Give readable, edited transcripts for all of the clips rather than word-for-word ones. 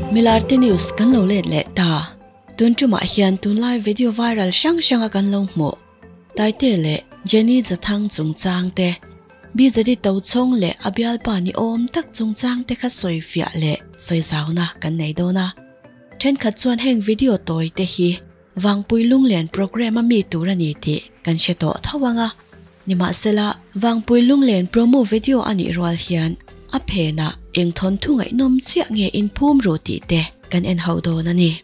Milarte news kan lo let leh ta. Tun tumah hian tunlai video viral hrang hranga kan lo hmuh. Taite leh Jenny Zathang chungchang te, BZD Tochhawng leh a bialpa ni awm tak chungchang te kha sawi fiah leh sawi zauna kan nei dawn a. Thenkhat chuan heng video tawi te hi Vangpui Lunglen programme a mi tur a ni tih kan hre tawh tho ang a. Nimahsela, Vangpui Lunglen promo video a nih rual hian a phenah eng thawnthu ngaihnawm chiah nge inphum ru tih te kan en ho dawn a ni.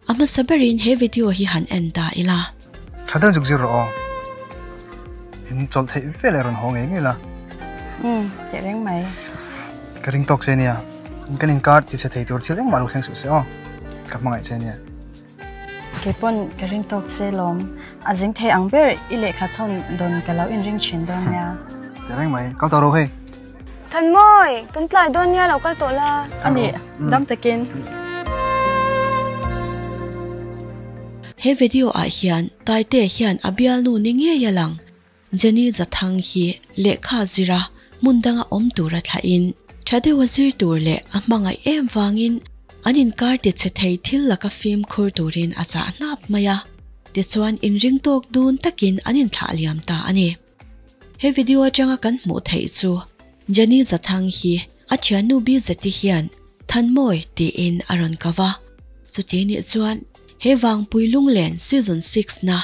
A hmasa berin he video hi han en ta ila. Tha deuh zuk zir rawh aw. In chawlh theih vel e rawn haw ngei ngei la. Umm, teh reng mai. Ka ring tawk che nia. Kan inkar ti che thei tur thil engmah lo thleng suh se aw. Ka hmangaih che nia. Kei pawn ka ring tawk che lawm. A zing thei ang ber i lehkha thawn dawn ka lo inring thin dawn nia. Teh reng mai. Kal tawh ro hei. Thanmawi, kan tlai dawn nia lo kal tawh la. A nih, dam takin. He video ah hian Taite hian a bialnu ni ngei a lang. Jenny Zathang hi lehkha zira hmun danga awm tura thlahin tha deuha zir tur leh a hmangaih em vangin an inkar ti chhe thei thil laka fimkhur turin a chah hnap mai a. Tichuan inring tawk dun takin an inthlah liam ta a ni. He video atanga kan hmuh theih chu Jenny Zathang hi a thiannu Bi Zeti hian Thanmawi tiin a rawn kau a. Chuti nih chuan he Vangpui Lunglen Season 6 na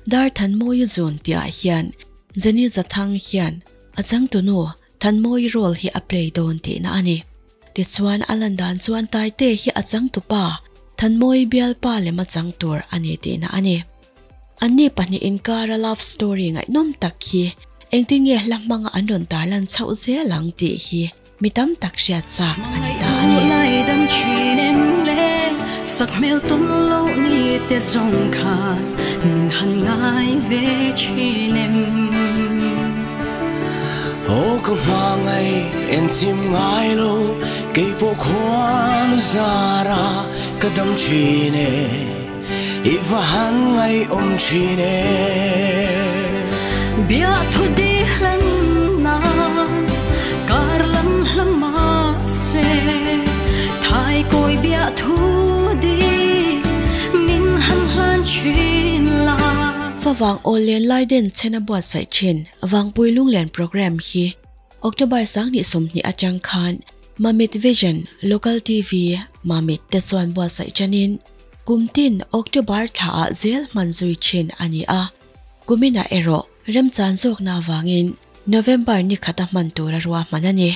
Dar Thanmawii zun tihah hian Jenny Zathang hian a changtunu Thanmawii role hi a play dawn tihna a ni. Tichuan a lan dan chuan Taite hi a changtupa Thanmawii bialpa lem a chang tur a ni tihna a ni. Anni pahnih inkara love story ngaihnawm tak hi engtin nge hla hmanga an rawn tarlan chhoh zel ang tih hi mi tam tak hriat chak a ni ta a ni. I va han ngaihawm thin e. Biathu di hlanna kar lam hla mah se, Thaikawi biathu di min han hlan thin la. Favang awl len lai den chen a buatsaih thin Vangpui Lunglen Programme hi October 20 atang khan Mamit Vision Local TV Mamit te chuan buatsaih chanin Kum tin October thla ah zel hman zui thin a ni a, kumin ah erawh remchan zawkna avangin November ni khat a hman tur a ruahman a ni.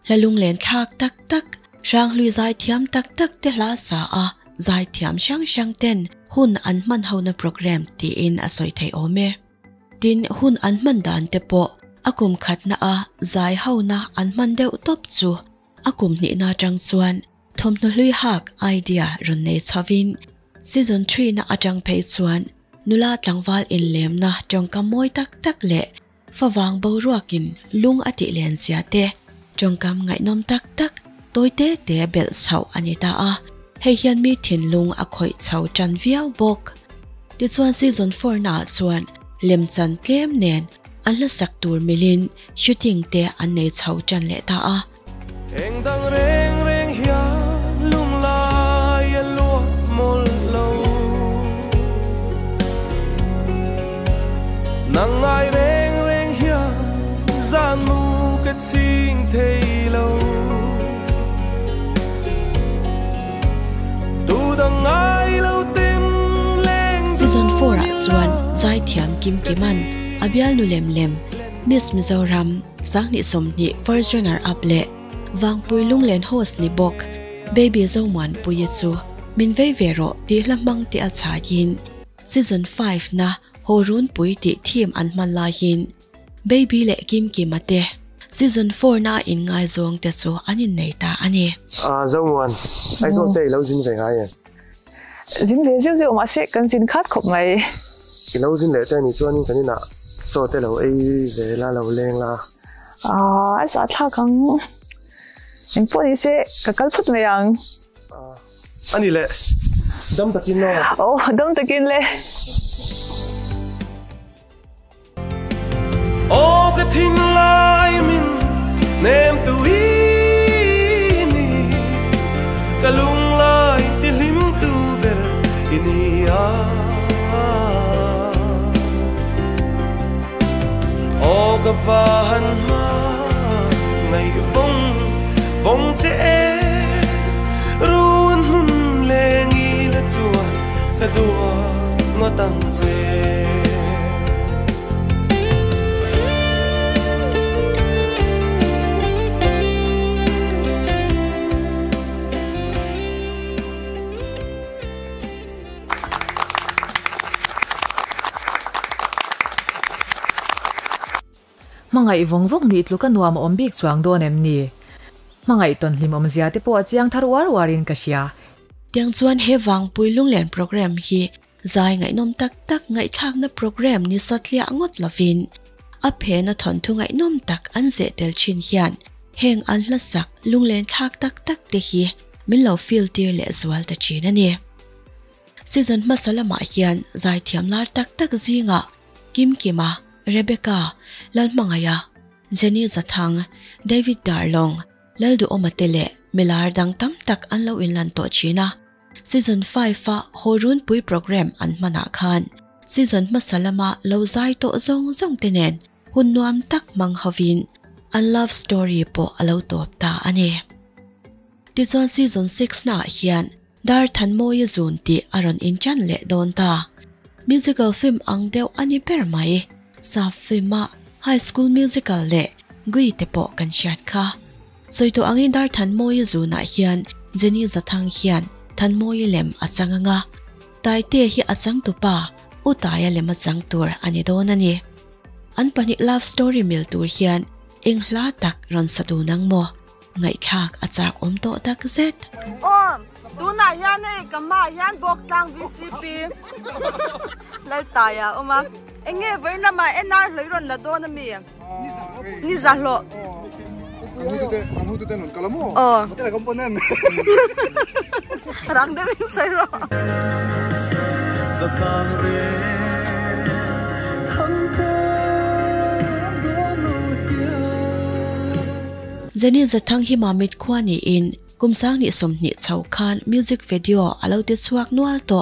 Hla lunglen thlak tak tak, hranghlui zaithiam tak tak te hla sa a zaithiam hrang hrang ten hun an hman hona programme tiin a sawi thei awm e. Tin, hun an hman dan te pawh a kum khatna a zai hona an hman deuh tawp chu a kum hnihna atang chuan Thawmhnaw hlui hak idea rawn nei chhovin season 3 na atang phei chuan nula tlangval inlemna tawngkam mawi tak tak leh favang boruakin lung a tih len zia te tawngkam ngaihnawm tak tak tawi te te belh chhoh a ni ta a, hei hian mi thinlung a khawih chho tan viau bawk. Tichuan season 4 naah chuan lemchan tlem nen an hlasak tur milin shooting te an nei chho tan leh ta a. Eng dang reng reng hian lunglai a luah mawlh lo. Nang ngai reng reng hian zan mu ka ching thei lo. Tu dang ngai lo ten leng Season 4 ah chuan zaithiam Kim Kiman a bialnu lem lem Miss Mizoram 2020 first runner up leh Vangpui Lunglen host ni bawk Baby Zomuanpuia chu min vei ve rawh tih hla hmang te a chhaiin Season 5 na haw runpui tih theme an hman laiin Baby leh Kim Kima te Season 4 na inngaizawng te chu an innei ta a ni. Zomuan, Aizawl te i lo zin ve ngai em? Zin ve zeuh zeuh mahse kan zin khat khawp mai. I lo zin leh te anih chuanin kan inah chaw te lo ei ve la, lo leng la. Aaa, a zahthlak ang. Engpawh ni se ka kal phut mai ang. A ni le, dam takin aw. Aw, dam takin le. Aw ka thinlai min nem tui ni, ka lunglai. Ka van ma ngai vong vong che run hun le ngi la chuan ka dua ngo tang che. Mangai vong vong ni tluka nuam om bik chuang don em ni. Mangai ton hlim om zia te po chiang thar war warin ka sia. Tiang chuan he wang pui lunglen program hi zai ngai nom tak tak ngai thak na program ni satlia ngot lavin. A phe na thon thu ngai nom tak an ze tel chin hian heng an hla sak lunglen thak tak tak te hi min lo feel tir le zwal ta chin ani. Season masala ma hian zai thiam lar tak tak zinga Kim Kima, Rebecca, Lalmangaya, Jenny Zathang, David Darlong, Laldu Omatele, Milar dang tam tak an lo in lan to china. Season 5 fa Horun Pui program an mana khan. Season masalama lo zai to zong zong tenen hun nuam tak mang havin an love story po alo top ta ani. Ti chuan season 6 na hian Dar Than Moi Zun ti aron in chan le don ta. Musical film ang deuh ani ber mai. Sa filma High School Musical le Glee te po kan siat kha. Soito angin Dar Than Moi Zuna hian Jenny Zathang hian Than Moi lem achanga tai te hi achang tu pa utaya lem achang tur ani don ani. An pani love story mil tur hian eng hla tak ron satu nang mo ngai thak achak om to tak zet. Om tuna hian ei kama hian bok tlang VCP lal taya oma enge verna ma NR loiron la don ami ni za lo Anhu tu tenon kalamo. Oh. Matera komponen. Rang de min sai ro. Jenny Zathang hi mamit khwani in kumsang ni somni chau khan music video alo te chuak nual to.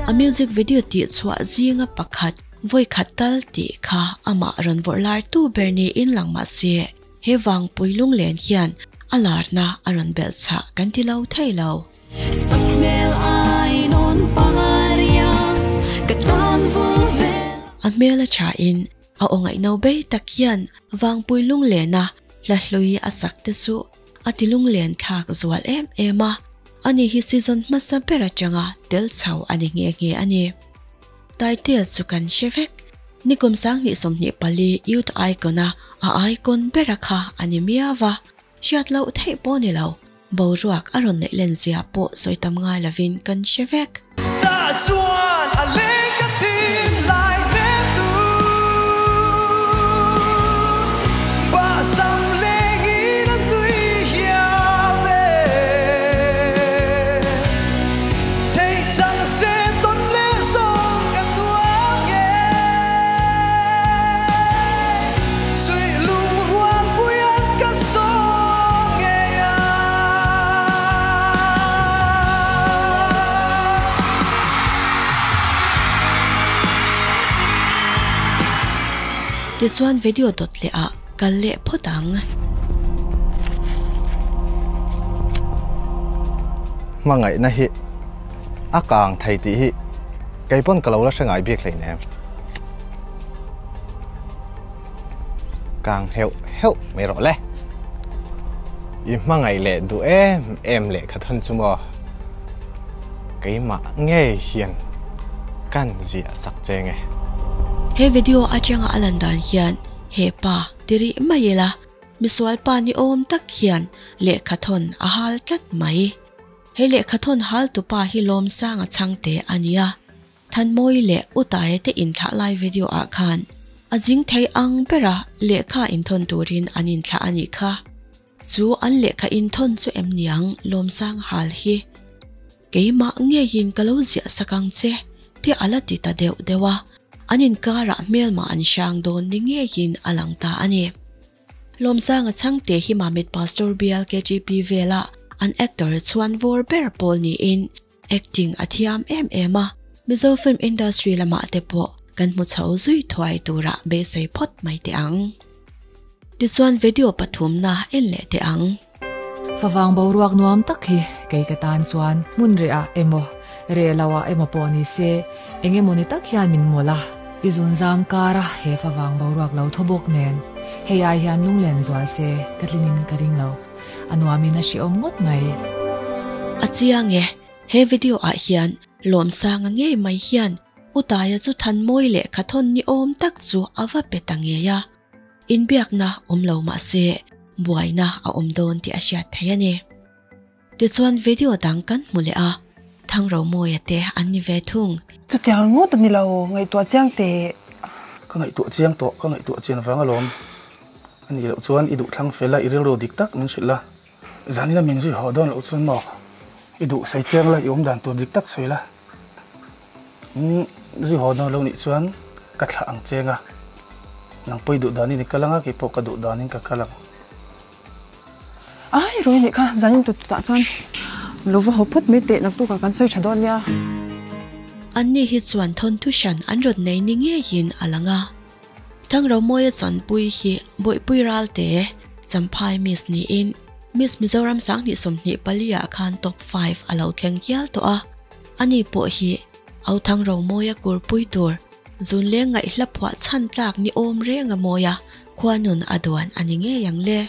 A music video ti chua zinga pakhat voi khatal ti kha ama ran vor lar tu berni in langma se he wang puilung len hian alar na aran bel cha kan ti lo thai lo. A mela cha in a ongai no be takhian wang puilung lena la hlui a sak te chu atilung len thak zual em ema ani hi season masa pera changa tel chau ani nge nge ani. Tai te chu kan shevek nikum sang ni somni pali youth icon a icon bera kha ani miawa siat lo thei po ni lo bo ruak aron nei len zia po soitam ngai lavin kan shevek. Ta chuan a leng ka tin lai ne tu ba sam leng in a nui hia ve thei chang se ton le song ka tua nge sui lung ruan puyan ka song nge ya. Ti chuan video dot le a kal le photang. Mangai na hi a kang thai ti hi kai pon ka lo la sangai biak hlei nem kang heu heu me ro le i mangai le du em em le kha than chu mo kai ma nge hian kan zia sak che nge. He video achanga alandan hian he pa tiri mayela miswal pa ni om tak hian le khathon a hal tlat mai. He le khathon hal tu pa hi lom sanga changte ania. Than moi le utai te in thla lai video a khan ajing thei ang pera le kha in thon turin anin thla ani kha chu an le kha in thon chu em niang lom sang hal hi keima nge yin kalo zia sakang che ti ala ti ta deuh dewa anin kara mel ma an shang don ni nge yin alang ta ani. Lom sang a changte hi mamit pastor BLKGP vela an actor chuan vor ber pol ni in acting athiam em ema Mizo film industry lamah te pawh kan hmu chho zui thuai turah beisei phawt mai teh ang. Tichuan video pathumna en leh teh ang. Favang boruak nuam tak hi kei ka tan chuan hmun reh ah emaw reh lo ah emaw pawh ni se eng emaw ni tak hian min mawlh a, i zun zam kar a he favang boruak lo thaw bawk nen hei ai hian lunglen zual se ka tlin in ka ring lo, a nuam in a hrehawm ngawt mai. A chiang e, he video ah hian Lawmsanga ngei mai hian Utaia chu Thanmawi lehkha thawn ni awm tak chu a va pe ta ngei a. Inbiakna awm lo mah se buaina a awm dawn tih a hriat theih a ni. Tichuan video dang kan hmu leh a, Thangromawia te an ni ve thung. Chutiang ngawt a ni lo, ngaihtuah chiang teh. Ka ngaihtuah chiang tawh, ka ngaihtuah chian vang alawm. A nih loh chuan i duhthlang fel a, i rilru dik tak min hrilh la. Zanin a min zui haw dawn loh chuan maw i duh sawi chiang la, i awm dan tur dik tak sawi la. Min zui haw dawn lo nih chuan ka thlah ang cheng a, nang pawh i duh danin i kal ang a, kei pawh ka duh danin ka kal ang. Ai Roy nih kha zanin tut tutah chuan lo va haw phawt mai teh naktukah kan sawi tha dawn nia. Anni hi chuan thawnthu hran an rawn nei ni ngeiin a lang a. Thangromawia chanpui hi Bawihpui Ralte, Champhai Miss niin Miss Mizoram 2024 ah khan top 5 a lo thleng hial tawh a. Ani pawh hi Au Thangromawia kurpui tur zunleng ngaihhla phuah chhan tlak ni awm reng a mawi a, khuanun a duan a ni ngei ang le.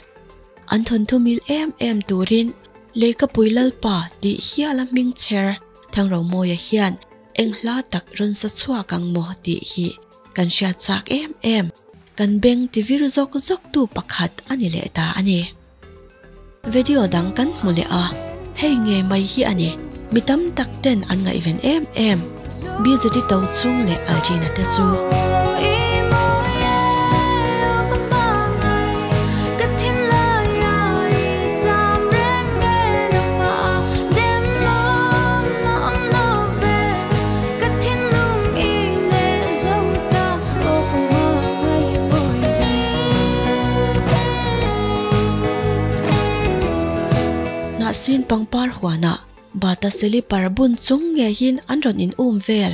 An thawnthu mil em em turin Leikapui Lalpa tih hial a hming chher Thangromawia hian eng hla tak rawn sa chhuak ang maw tih hi Kan hriat chak em em, kan beng ti vir zawk zawk tu pakhat a ni leh ta a ni. Video dang kan hmu leh a, hei ngei mai hi a ni, mi tam tak ten an ngaihven em em, BZT to chhung leh Algina te chu. Ka thinlung i neh zo ta aw ka hmangaih mawi ve. Hnahsin pangpar huanah bata silipar bun chung ngeiin an rawn in um vel.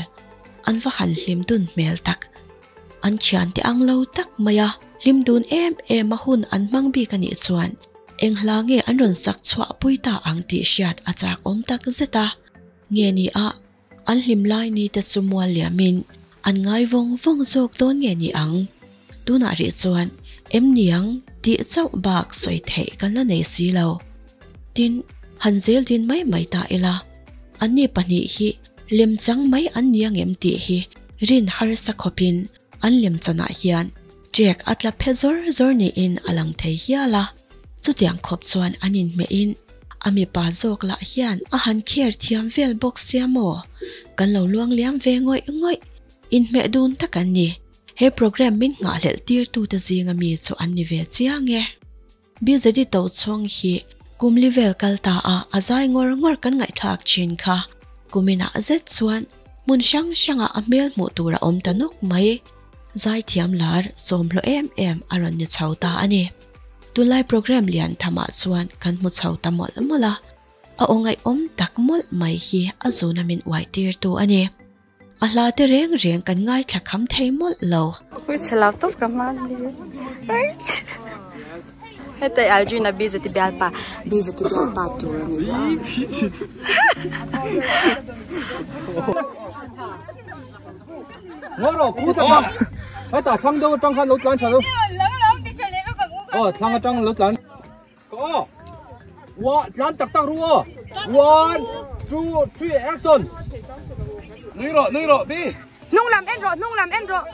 An va han hlim dun hmel tak. An thiante ang lo tak mai a, hlim dun em em a hun an hmang bik a nih chuan eng hla nge an rawn sak chhuah pui ta ang tih hriat a chak awm tak zet a. Nge ni a, an hlim lai ni te chu mual liamin an ngai vawng vawng zawk dawn nge ni ang? Tunah rih chuan em niang tih chauh bak sawi theih kan la nei si lo. Tin, han zel din mai mai ta ila, anni pahnih hi lemchang mai an ni angem tih hi rin harsa khawpin an lemchanah hian ṭek a tla phe zawr zawr niin a lang thei hial a. Chutiang khawp chuan an inhmehin a mipa zawk lah hian a han kher thiam vel bawk sia maw? Kan lo luang liam ve ngawih ngawih. Inhmeh dun tak an ni. He program min nghahhlelh tirtute zinga mi chu an ni ve chiang e. BZD Tochhawng hi kum li vel kal ta a a zai ngawr ngawr kan ngaihthlak thin kha. Kuminah zet chuan hmun hrang hrangah a hmel hmuh tur a awm ta nawk mai. Zaithiam lar sawmhlawh em em a rawn ni chho ta a ni. Tunlai program lian thamah chuan kan hmu chho ta mawlh mawlh a, a aw ngaihawm tak mawlh mai hi a zuna min uai tirtu a ni. A hla te reng reng kan ngaithla kham thei mawlh lo. Ui chhe lo tawp ka hman ni. Heta Aldrin a busy ti bialpa busy ti bialpa tur a ni a. Ngawh rawh pu tak a heta thlang deuh atang khan lo tlan tha lo aw thlang atang lo tlan ka aw wa tlan tak tak ru aw 1 2 3 action nui rawh nui rawh bi hnung lam en rawh hnung lam en rawh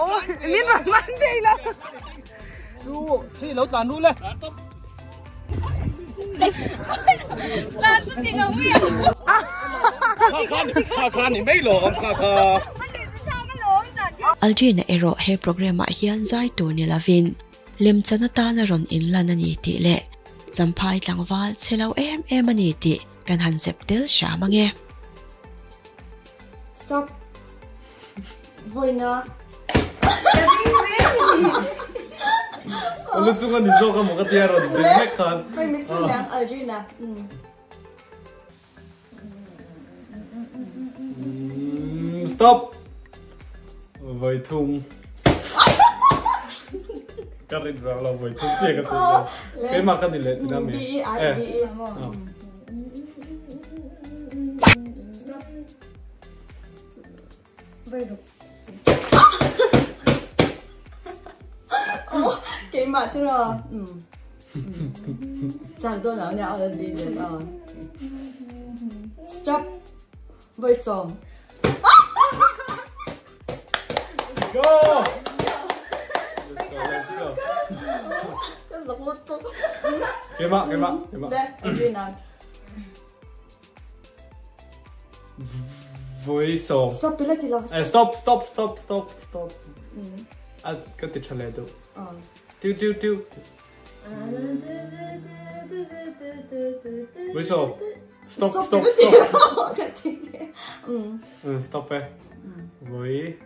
aw min rawn man thei lo 2 3 lo tlan ru le Algina erawh he programme ah hian zai tur ni lovin lemchan atana rawn inlan a ni tih leh Champhai tlangval chhe lo em em a ni tih kan han zep tel hram ange. Stop. Vawiina. Lu chunga ni zawk a maw ka tia rawn ring mek khan. Hei min chhun liang Algina. Stop! Vawi thum. Ka rin vang lo vawi thum chiah ka tum lo. Keimah ka ni leh tina mi. Eh. Stop. Vawi ruk. Keimah tiraw. Chak dawn lo nia aw bi zet aw. Stop. Vawi sawm. Go! Let's go, let's go. Keimah, keimah, keimah. Le, Adriana. Vawi sawm. Stop ila ti lo. Eh, stop, stop, stop, stop, stop. A ka ti tha leh deuh. Tiu tiu tiu. Vawi sawm. Stop, stop, stop. Stop e. Vawi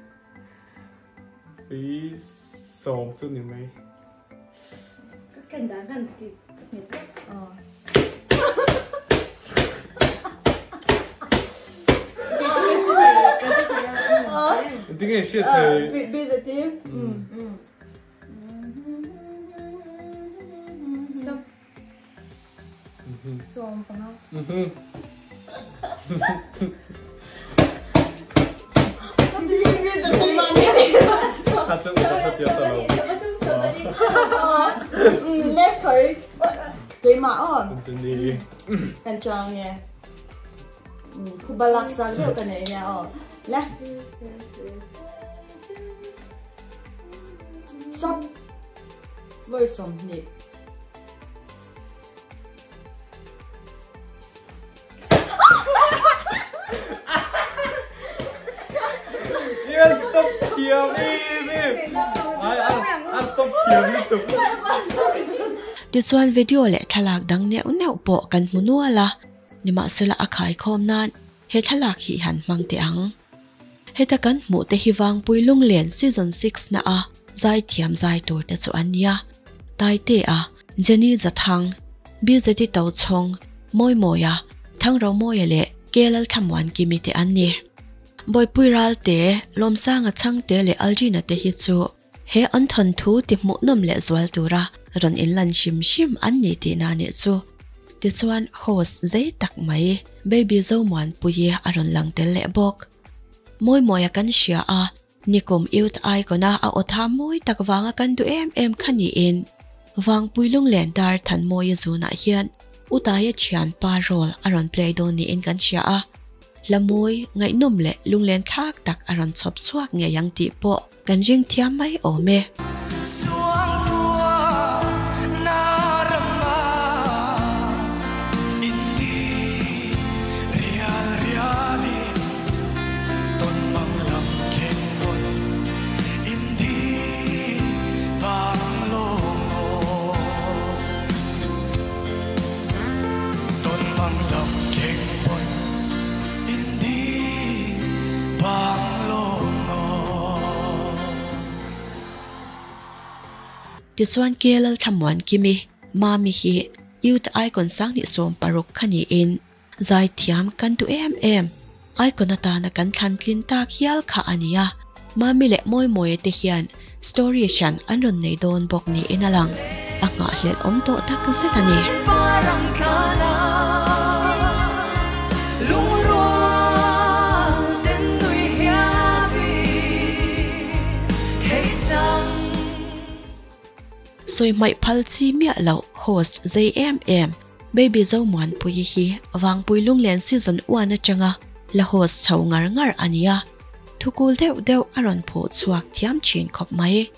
vawi sawm chu ni mai. Kan dan kan ti nghet vek. Tinge hriat thei. Busy ti. Stop. Sawm panga.叻佢幾馬哦？緊張嘅，佢不垃圾咗個你嘅哦，嚟，stop，為什麼？Yes, stop thiam em em. Ai a a stop thiam lutuk. Tichuan video leh thlalak dang neuh neuh pawh kan hmu nual a, nimahsela a khaikhawm nan he thlalak hi han hmang teh ang. Heta kan hmuh te hi Vangpui Lunglen Season 6 na a zaithiam zai tur te chu an nia. Taitea, Jenny Zathang, BZT Tochhawng, Mawimawia, Thangromawia leh Kelal Thlamuankimi te an ni. Bawipui Ralte, Lawmsanga Chhangte leh Algina te hi chu he an thawnthu ti hmuhnawm leh zual tura rawn inlan hrim hrim an ni tihna nih chu. Tichuan host zei tak mai Baby Zomuanpuii a rawn lang tel leh bawk. Mawimawia kan hria a, nikum Youth Icon a a aw tha mawi tak vanga kan duh em em kha niin Vangpui Lunglen Dar Thanmawia zunah hian Utaia thianpa role a rawn play dawn niin kan hria a. Hla mawi, ngaihnawm leh lunglen thlak tak a rawn chhawp chhuak ngei ang tih pawh kan ring thiam mai awm e. Tichuan KLL Thlamuankimi, Mami hi Youth Icon Sanghnih 16 kha niin zaithiam kan duh em em. Icon atana kan thlan tlin tak hial kha a ni a, Mami leh Mawimawia te hian story hran an rawn nei dawn bawk niin a lang, a nghahhlelh awm tawh tak zet a ni. Sawi hmaih phal chi miah loh host zei em em Baby Zomuanpuii hi Vangpui Lunglen season 1 atanga la host chho ngar ngar a ni a, thukul deuh deuh a rawn phuh chhuak thiam thin khawp mai.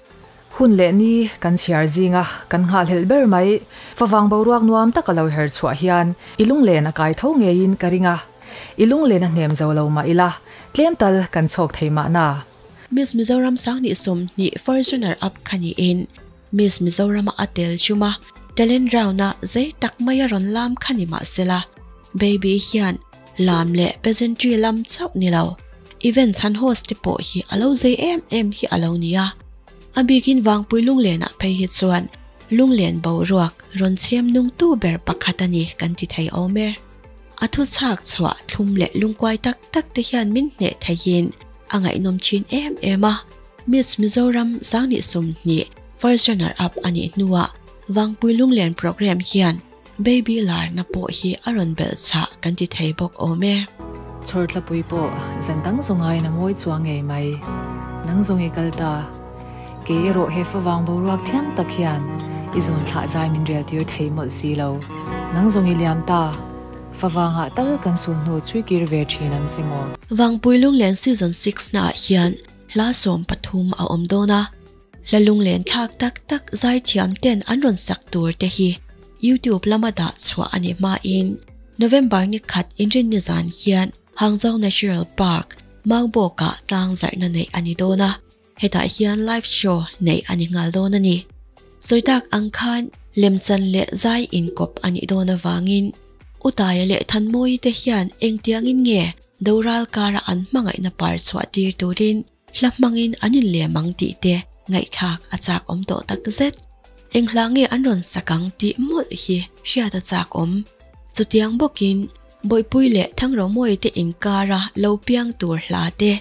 Hun leh ni kan chhiar zinga kan nghahhlelh ber mai. Favang boruak nuam tak a lo her chhuah hian i lunglen a kai tho ngeiin ka ring a, i lunglen a hnem zo lo mah ila tlem tal kan chhawk thei mahna. Miss Mizoram Sanghnih 20 first runner up kha niin Miss Mizoram-a a tel chuma talent round-a zei tak mai a rawn lam kha ni mahsela Baby hian lam leh pageantry lam chauh ni lo events han host te pawh hi a lo zei em em hi a lo ni a. A bikin Vangpui Lunglenah phei hi chuan Lunglen boruak rawn chhem nungtu ber pakhat a ni kan ti thei awm e. A thu chhak chhuah thlum leh lungkuai tak tak te hian min hneh theihin a ngaihnawm thin em em a. Miss Mizoram 2020 first runner up a nih hnuah Vangpui Lunglen programme hian Baby larna pawh hi a rawn belh chhah kan ti thei bawk awm e. Chhawrthlapui pawh zan dang zawng aiin a mawi chuang ngei mai. Nang zawng i kal ta. Kei erawh he favang boruak thiang tak hian i zawn thlah zai min rel tir thei mawlh si lo. Nang zawng i liam ta. Favangah tal kan sul hnu chhui kir ve thin ang che maw? Vangpui Lunglen Season 6 naah hian hla 13 a awm dawn a. Hla lunglen thlak tak tak zaithiam ten an rawn sak tur te hi YouTube lama dah chhuah a nih hmain November ni khat inrinni zan hian Hangzhou Natural Park, Mangbawkah tlang zarhna neih a ni dawn a, hetah hian live show neih a ni nghal dawn a ni. Sawi tak ang khan lemchan leh zai inkawp a nih dawn avangin Utaia leh Thanmawii te hian engtiangin nge doral kara an hmangaihna par chhuah tir turin Hla hmangin an inlem ang tih te ngaihthlak a chak awm tawh tak zet. Eng hla nge an rawn sak ang tih mawlh hi hriat a chak awm. Chutiang bawkin Bawihpui leh Thangromawii te inkara lo piang tur hla te,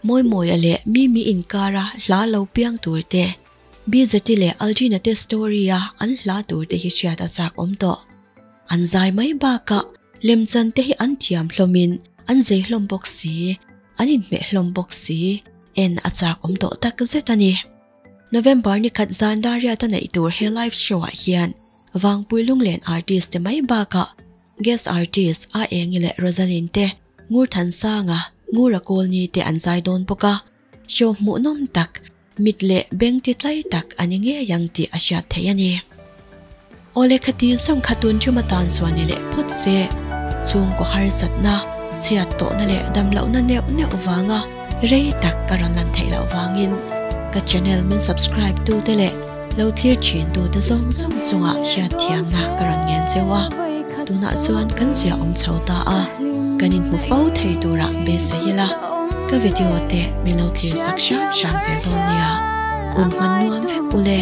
Mawimawia leh Mimi inkara hla lo piang tur te, Bizeti leh Algina te story-a an hla tur te hi hriat a chak awm tawh. An zai mai bakah lemchan te hi an thiam hlawmin an zei hlawm bawk si. An inhmeh hlawm bawk si, en a chak awm tawh tak zet a ni. November ni khat zan Dariat-a neih tur he live show-ah hian Vangpui Lunglen artist te mai bakah guest artist A Engi leh Rosalind te, Ngur Thansanga, Ngura Kawlni te an zai dawn bawk a, show hmuhnawm tak, mit leh beng ti tlai tak a ni ngei ang tih a hriat theih a ni. Awle khati zawng kha tun tum atan chuan ni leh phawt se, chhungkaw harsatna, chhiat tawhna leh damlohna neuh neuh vanga rei tak ka rawn lan theih loh vangin ka channel min subscribe tute leh lo thlir thin tute zawng zawng chungah hriatthiamna ka rawn ngen cheu a, tunah chuan kan zia awm chho ta a, kan inhmu fo thei turah beisei ila ka video te min lo thlir sak hram hram zel dawn nia, hun hman nuam vek ule.